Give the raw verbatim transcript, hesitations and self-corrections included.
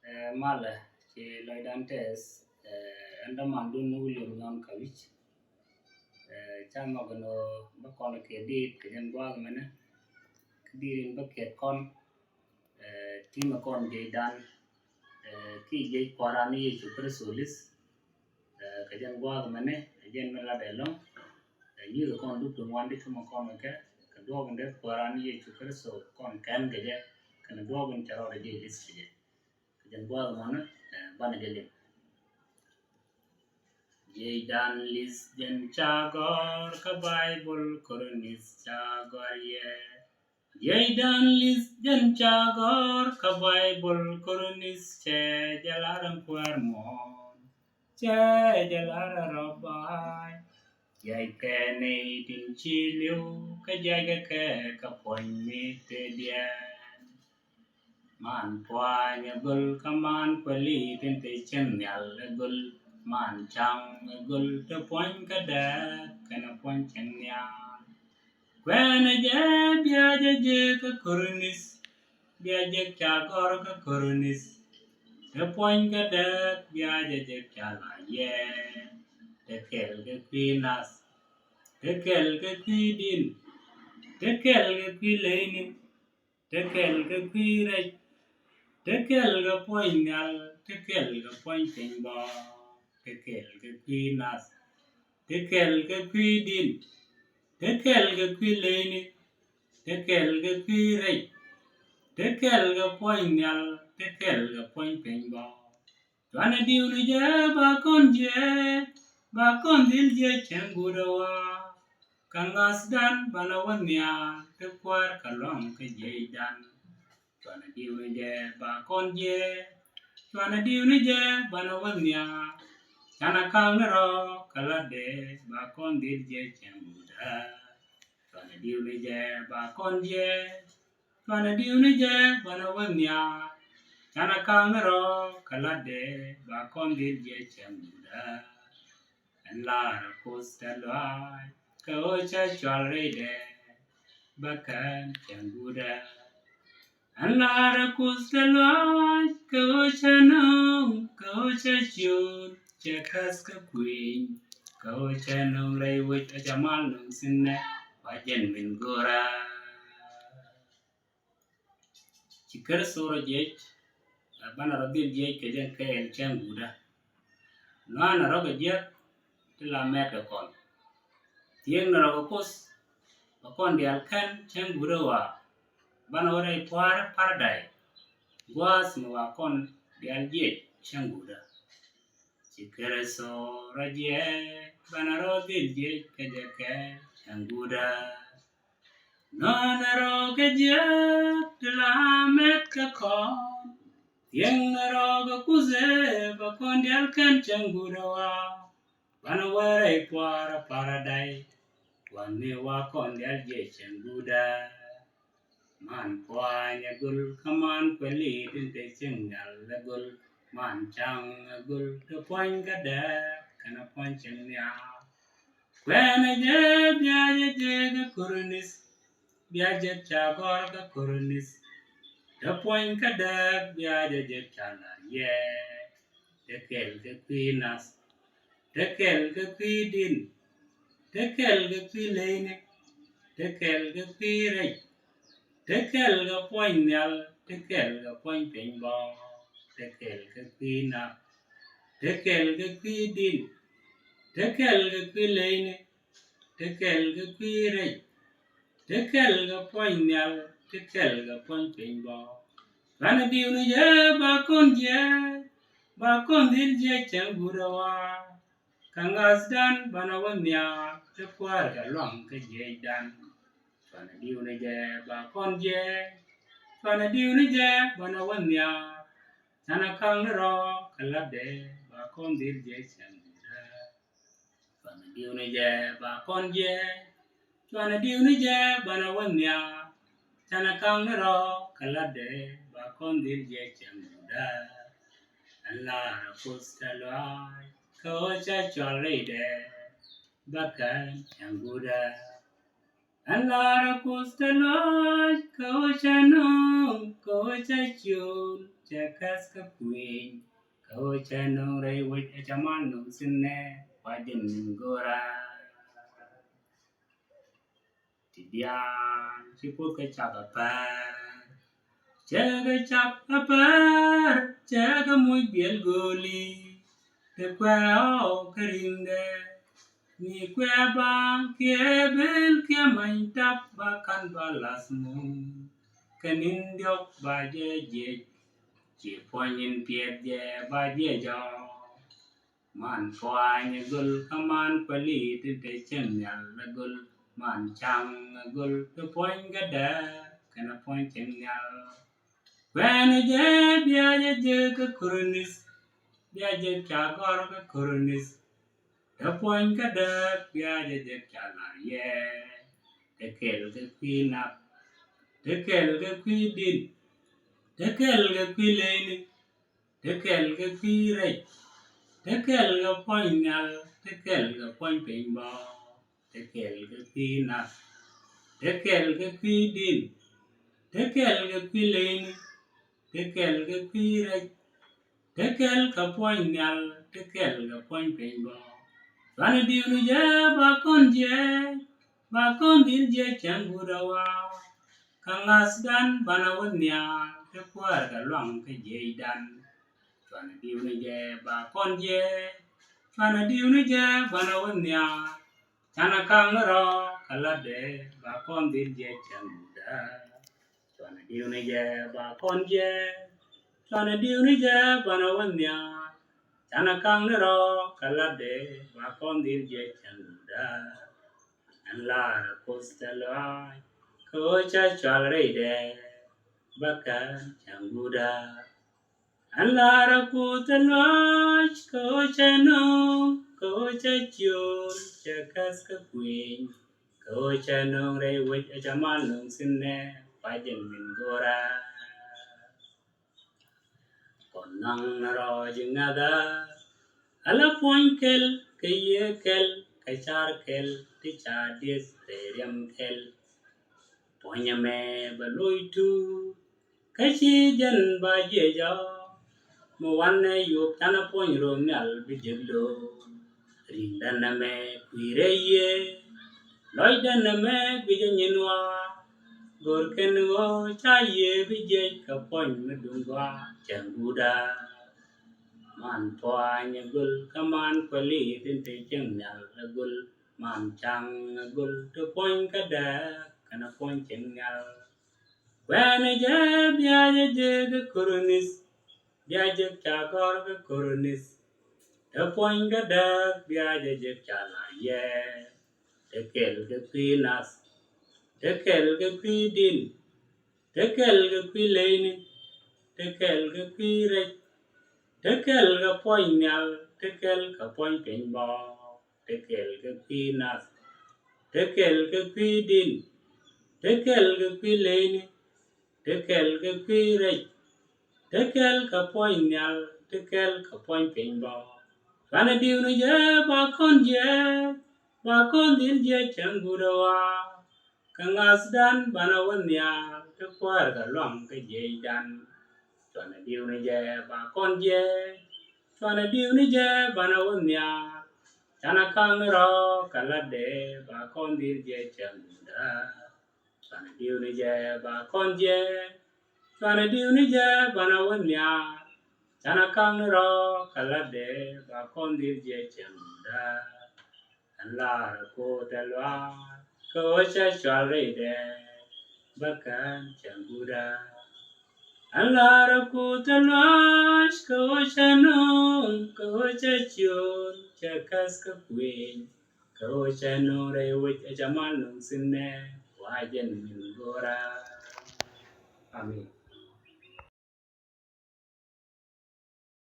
Ɛ, malɛ ci lɔcdan tɛth, ɛ, ɛn dämandun ni William Nyan Kawic. Ɛ, ca nhɔk ɛn ɣöö bä kɔn kɛ dit kɛ jɛn gua̱a̱th mɛnɛ. Kä dit in bä kiɛt kɔn, ɛ, ti̱mɛ kɔn jiɛcdan, ɛ, ki jiɛc Kua̱ran ni Yecu Kritho li̱th. Ɛ, kɛ jɛn gua̱a̱th mɛnɛ, ɛ jɛn mi latdɛ ɛlɔ̱ŋ. Ɛ, nyi̱th kɔn dup ti ŋuan di cumɛ kɔn kɛ kɛ, kɛ duɔ̱ɔ̱p in dee Kua̱ran ni Yecu Kritho kɔn kɛn kɛ jɛ, kɛnɛ duɔ̱ɔ̱p in cɛ rɔɔdɛ jɛ li̱th kɛ jɛ. Kɛ jɛn gua̱a̱th mɔnä, ɛ, banɛ jɛ liŋ. Jiɛcdan li̱th jɛn ca gɔ̱r kä Baibol, Korinth ca gɔ̱r yɛ. Jiɛcdan li̱th jɛn ca gɔ̱r kä Baibol, Korinth cɛ jɛ lar ɛn kuäär muɔ̱ɔ̱n, cɛ jɛ lar ɛ rɔ̱ ba̱a̱c. Jiɛckɛ nɛy tin ci li̱w, kä jiɛckɛ kɛ kɛ puɔ̱ny mi tëëdiɛn. Man pua̱ny ɛ göl kä man kuɛli tin te cieŋ nhial ɛ göl, man caŋ ɛ göl te puɔ̱ny kä dääk kɛnɛ puɔ̱ny cieŋ nhial. Kuɛnɛ jɛ bia jɛ jek kä Korinth, bia jek ca gɔ̱r kä Korinth. Te puɔ̱ny kä dääk bia jɛ jek ca la yɛ. Te kɛl kɛ kui̱ nath, te kɛl kɛ kui̱ din, te kɛl kɛ kui̱ leyni, te kɛl kɛ kui̱ rɛc, te kɛl kɛ puɔ̱ny nhial, te kɛl kɛ puɔ̱ny piny bɔɔk, te kɛl kɛ kui̱ nath, te kɛl kɛ kui̱ din, te kɛl kɛ kui̱ leyni, te kɛl kɛ kui̱ rɛc, te kɛl kɛ puɔ̱ny nhial, te kɛl kɛ puɔ̱ny piny bɔɔk. Cuanɛ diwni jɛ ba kɔn jiɛ, ba kɔn dhil jiɛ cɛŋ guut ɛ wa. Kä ŋa̱thdan banɛ wä nhial te kuäär kɛ luaŋ kä jiɛcdan. Cuanɛ diwni jɛ ba kɔn jiɛ, cuanɛ diwni jɛ banɛ wä nhial. Canɛ ka̱ŋ ni rɔ kɛ latdɛ ba kɔn dhil jiɛ cɛŋ guut ɛ. Cuanɛ diwni jɛ ba kɔn jiɛ, cuanɛ diwni jɛ banɛ wä nhial. Canɛ ka̱ŋ ni rɔ kɛ latdɛ ba kɔn dhil jiɛ cɛŋ guut ɛ. Ɛn lar ɛ Kuoth tɛ luaac kɛ ɣöö cä cual rɛydɛ bä kɛn cɛŋ guut ɛ. Ɛn lar ɛ Kuoth tɛ luaac kɛ ɣöö cä nööŋ kɛ ɣöö cä ciööt cɛ käth kä kui̱ny kɛ ɣöö cä nööŋ rɛy wec ɛ cä mal nööŋ thi̱n nɛ wa jɛn min go̱o̱rä. Ci Kritho rɔ jiɛc, ɛ banɛ rɔ dhil jiɛc kɛ jɛn kɛɛl cäŋ guut ɛ. Nɔanɛ rɔ kɛ jiäk ti la mɛt kɛ kɔn. Thieknɛ rɔ kɛ Kuoth bɛ kɔn diaal kɛn cäŋ guut ɛ wa. Banɛ wä rɛy pua̱a̱r paradise. Gua̱a̱th mi wa kɔn diaal jiɛc cäŋ guut ɛ. Ci Kritho rɔ jiɛc banɛ rɔ dhil jiɛc kɛ jɛ kɛ cäŋ guut ɛ. Nɔnɛ rɔ kɛ jiäk ti la mɛt kɛ kɔn. Thieknɛ rɔ kɛ Kuoth ɛ bɛ kɔn diaal kɛn cäŋ guut ɛ wa. Banɛ wä rɛy pua̱a̱r paradise. Wanɛ wa kɔn diaal jiɛc cäŋ guut ɛ. Man pua̱a̱ny ɛ göl kä man kuɛli tin te cieŋ nhial ɛ göl. Man caŋ ɛ göl te puɔ̱ny kä dääk kɛnɛ puɔ̱ny cieŋ nhial. Kuɛnɛ jɛ bia jɛ jek ɛ Korinth, bia jek ca gɔ̱r kä Korinth. Te puɔ̱ny kä dääk bia jɛ jek ca lar yɛ. Te kɛl kɛ kui̱ nath, te kɛl kɛ kui̱ din, te kɛl kɛ kui̱ leyni, te kɛl kɛ kui̱ rɛc, te kɛl kɛ puɔ̱ny nhial, te kɛl kɛ puɔ̱ny piny bɔɔk, te kɛl kɛ kui̱ nath, te kɛl kɛ kui̱ din, te kɛl kɛ kui̱ leyni, te kɛl kɛ kui̱ rɛc, te kɛl kɛ puɔ̱ny nhial, te kɛl kɛ puɔ̱ny piny bɔɔk. Banɛ diwni jɛ ba kɔn jiɛ, ba kɔn dhil jiɛ cäŋ guut ɛ wa. Kä ŋa̱thdan banɛ wä nhial te kuäär kɛ luaŋ kä jiɛcdan. Cuanɛ diwni jɛ ba kɔn jiɛ, cuanɛ diwni jɛ banɛ wä nhial. Canɛ ka̱ŋ ni rɔ kɛ latdɛ ba kɔn dhil jiɛ cäŋ guut ɛ. Cuanɛ diwni jɛ ba kɔn jiɛ, cuanɛ diwni jɛ banɛ wä nhial. Canɛ ka̱ŋ ni rɔ kɛ latdɛ ba kɔn dhil jiɛ cäŋ guut ɛ. Ɛn lar ɛ Kuoth tɛ luaac kɛ ɣöö cä cual rɛydɛ bä kɛn cäŋ guut ɛ. Ɛn lar ɛ Kuoth tɛ luaac kɛ ɣöö cä nööŋ kɛ ɣöö cä ciööl cɛ kɛth kä kuëny. Kɛ ɣöö cɛ nöŋ rɛy wec ɛ cɛ mal nöŋ thi̱n nɛ wa jɛn min go̱o̱ra. Ti diaal ci Kuoth kɛ cak a pɛr. Cɛ kɛ cak a pɛr, cɛ kɛ muc biɛl go̱o̱li. Ti kuɛ ɣɔw kä ri̱ŋdɛ. Ni kuɛ baŋ kiɛ bil kiɛ many tap ba kan ba lath mu. Kɛ ni̱n diɔk ba jɛ jiɛc. Ci puɔ̱ny in piɛth jɛ ba jɛ jɔk. Man puany a gol kä man kuali ti te cieŋ nhial a gol. Man caŋ a gol ti puɔ̱ny kä dee kɛn a puɔ̱ny cieŋ nhial. Kuɛn jɛ bia jɛ jek kä koronis. Bia jɛ ca gɔr kä koronis. Te puɔ̱ny kä dee bia jɛ jɛ ca lar yɛ. Te kɛl kɛ kui̱ nath. Te kɛl kɛ kui̱ din. Te kɛl kɛ kui̱ leyni. Te kɛl kɛ kui̱ rɛc. Te kɛl kɛ puɔ̱ny nhial. Te kɛl kɛ puɔ̱ny piny bɔ. Te kɛl kɛ kui̱ nath. Te kɛl kɛ kui̱ din. Te kɛl kɛ kui̱ leyni. Te kɛl kɛ kui̱ rɛc. Te kɛl kɛ puɔ̱ny nhial. Te kɛl kɛ puɔ̱ny piny bɔ. Cuanɛ diwni jɛ ba kɔn jɛ. Ba kɔn dhil jɛ cɛŋ guut a wa. Kä ŋa̱thdan banɛ wä nhial. Te kuäär kɛ luaŋ kä jiɛcdan. Cuanɛ diwni jɛ ba kɔn jɛ. Cuanɛ diwni jɛ banɛ wä nhial. Canɛ kaŋ ni rɔ kɛ latdɛ ba kɔn dhil jɛ cɛŋ guut a. Cuanɛ diwni jɛ ba kɔn jɛ. Cuanɛ diwni jɛ banɛ wä nhial. Canɛ kaŋ ni rɔ kɛ latdɛ ba kɔn dhil jɛ cɛŋ guut a. Ɛn lar a Kuoth tɛ lɔaac kɛ ɣöö cɛ cual rɛydɛ. Bä kɛn cɛŋ guut a. Ɛn lar a Kuoth tɛ lɔaac kɛ ɣöö cɛ nööŋ kɛ ɣöö cɛ ciöör cɛ kɛth kä kuëny. Kɛ ɣöö cɛ nööŋ rɛy wec ɛ cɛ mal nööŋ thi̱n nɛ. Ba jɛn min go̱o̱ra. Kɔn naŋ ni rɔ ji̱ ŋäthä. Ala puɔ̱ny kɛl kɛ yiëë kɛl kɛ car kɛl ti ca dieth rɛy riɛm kɛl. Puɔ̱ny ɛmɛ bɛ loc tuut kä ci jɛn ba jiɛc ɔ. Mi wanɛ yop canɛ puɔ̱ny ro̱o̱ nhial bi jek lo̱o̱. Ri̱ŋdɛ nɛmɛ kui̱rɛ yiëë. Lɔcdɛ nɛmɛ bi jɛ nyin wa̱a̱. Go̱r kɛn ɣöö ca yiëë bi jiɛc kɛ puɔ̱ny mi duŋ gɔaa cɛŋ guut a. Man puany a gol kä man kuali din te cieŋ nhial a gol. Man caŋ a gol te puɔ̱ny kä dee kɛn a puɔ̱ny cieŋ nhial. Kuɛn jɛ bia jɛ jek kä koronis. Bia jek ca gɔr kä koronis. Te puɔ̱ny kä dee bia jɛ jek ca lar yɛ. Te kɛl kɛ kui̱ nath. Te kɛl kɛ kui̱ din. Te kɛl kɛ kui̱ leyni. Te kɛl kɛ kui̱ rɛc. Te kɛl kɛ puɔ̱ny nhial. Te kɛl kɛ puɔ̱ny piny bɔ. Te kɛl kɛ kui̱ nath. Te kɛl kɛ kui̱ din. Te kɛl kɛ kui̱ leyni. Te kɛl kɛ kui̱ rɛc. Te kɛl kɛ puɔ̱ny nhial. Te kɛl kɛ puɔ̱ny piny bɔ. Cuanɛ diwni jɛ ba kɔn jɛ. Ba kɔn dhil jɛ cɛŋ guut a wa. Kä ŋa̱thdan banɛ wä nhial. Te kuäär kɛ luaŋ kä jiɛcdan. Cuanɛ diwni jɛ ba kɔn jɛ. Cuanɛ diwni jɛ banɛ wä nhial. Canɛ kaŋ ni rɔ kɛ latdɛ ba kɔn dhil jɛ cɛŋ guut a. Cuanɛ diwni jɛ ba kɔn jɛ. Cuanɛ diwni jɛ banɛ wä nhial. Canɛ kaŋ ni rɔ kɛ latdɛ ba kɔn dhil jɛ cɛŋ guut a. Ɛn lar a Kuoth tɛ luaak kɛ ɣöö cɛ cual rɛydɛ. Bä kɛn cɛŋ guut a. Ɛn lar a Kuoth tɛ luaak kɛ ɣöö cɛ nööŋ kɛ ɣöö cɛ ciöör cɛ kɛth kä kuëny. Kɛ ɣöö cɛ nööŋ rɛy wec ɛ cɛ mal nööŋ thi̱n nɛ wa jɛn min go̱o̱ra. Amin.